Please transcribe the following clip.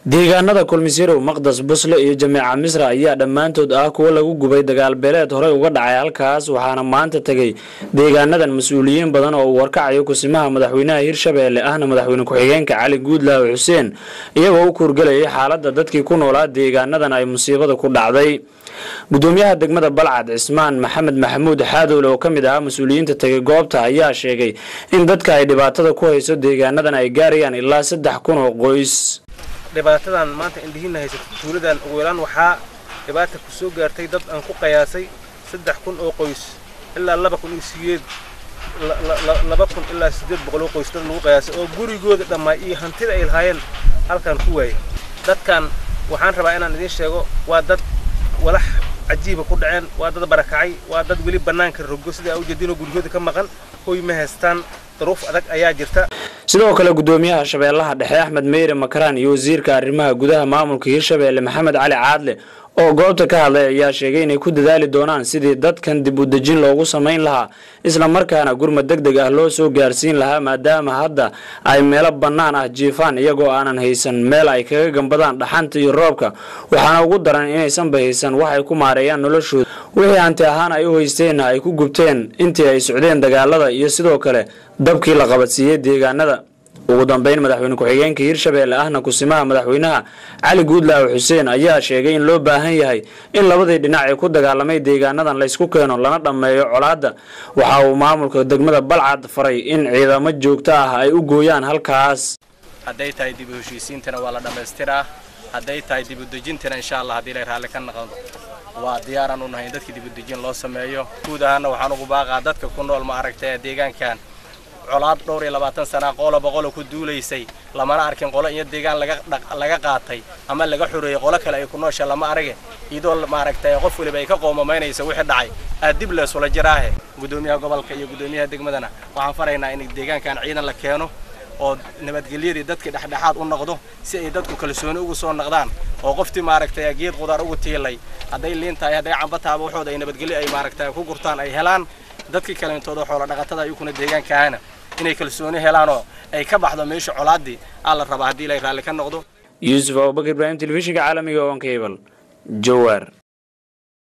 Deegaanada Kulmisirow, Maqdas, Busle iyo Jameeca Misra ayaa dhammaantood ah kuwo lagu gubay dagaal beeleed horey uga dhacay halkaas, waxaana maanta tegey deegaanadan mas-uuliyiin badan oo uu warkacayo kusimaha madaxweynaha Hirshabeelle ahna madaxweyne ku-xigeenka Cali Guudlaawe Xuseen, iyagoo u kuurgelayay xaaladda dadkii ku noolaa deegaanadan ay musiibada ku dhacday. Gudoomiyaha degmada Balcad Cismaan Maxamed Maxamuud Xaadowle oo ka mid ahaa mas-uuliyiinta tegay goobta ayaa sheegay in dadka ay dhibaatada ku hayso deegaanadan ay gaarayaan ilaa 3000 oo qoys. Dhibaatadan maanta indhihiina haysato tuuladan ugu yaraan waxaa dhibaata ku soo gaartay dad aan ku qiyaasay 3000 oo qoys ilaa 2008, 2000 ilaa 800 oo qoys dad lagu qiyaasay oo gurigooda dhammaa iyo hantida ay lahaayeen halkan ku waayay. Dadkan waxaan rabaa inaan idiin sheego waa dad walax cajiiba ku dhaceen, waa dad barakacay, waa dad weli bannaanka rogo sida aa ujeedinoo gurigooda ka maqan, hoy ma haystaan, duruuf adag ayaa jirta. Sidoo kale gudoomiyaha Shabeellaha Dhexe Axmed Meyre Makaraan iyo wasiirka arrimaha gudaha maamulka Hirshabeelle Maxamed Cali Caadle oo goobta ka hadlay ayaa sheegay inay ku dadaali doonaan sidii dadkan dib u dejin loogu samayn lahaa, isla markaana gurmad deg deg ah loo soo gaarsiin lahaa, maadaama hadda ay meelo bannaan ah jiifaan iyagoo aanan haysan meel ay kaga gambadaan dhaxanta iyo roobka. Waxaana ugu daran inaysanba haysan wax ay ku maareeyaan noloshooda, wixii hanti ahaan ay u haysteenna ay ku gubteen intii ay socdeen dagaalada iyo sidoo kale dabkii la qabadsiiyey deegaanada. Ugu dambeyn madaxweyne ku-xigeenka Hirshabeelle ahna kusimaha madaxweynaha Cali Guudlaawe Xuseen ayaa sheegay in loo baahan yahay in labadii dhinac ee ku dagaalamay deegaanadan laysku keeno lana dhammeeyo colaadda. Waxa uu maamulka degmada Balcad faray in ciidamo joogto ah ay u gooyaan halkaas. Hadday tahay dib u heshiisiintana waa la dhammaystiraa, hadday tahay dib u dejintana insha Allah haddii lay raalli ka noqdo waa diyaaraan u nahay in dadkii dib u dejin loo sameeyo. Guud ahaana waxaan ugu baaqaa dadka ku nool ma aragtay deegaankan colaad dhowr iyo 20 sana qolo boqolo ku duulaysay, lamana arkin qolo iyo deegaan laga qaatay ama laga xoreeyay qolo kale ay ku noosha lama arage, iyadoo maaragtay qof waliba ay ka qoomamaynayso wixii dhacay aad dib la isula jiraahe. Gudoomiyaha gobolka iyo gudoomiyaha degmadana waxaan faraynaa in deegaankan ciidan la keeno oo nabadgelyadii dadka dhexdhexaad u noqdo si ay dadku kalsooni ugu soo noqdaan, oo qoftii maaragtay geed qudaar ugu tiilay hadday liin tahay hadday camba tahaba waxooda ay nabadgelyo ay maaragtay ku gurtaan ay helaan. Dadkii kaleentooda xoolo dhaqatada ayukuna deegaankaahana inay kalsooni helaan oo ay ka baxdo meesha colaaddii aa la rabaa haddii ilay raalli ka noqdo. Yuusuf Abubakar Ibraahim, telefishinka caalamiga on Cable, Jawaar.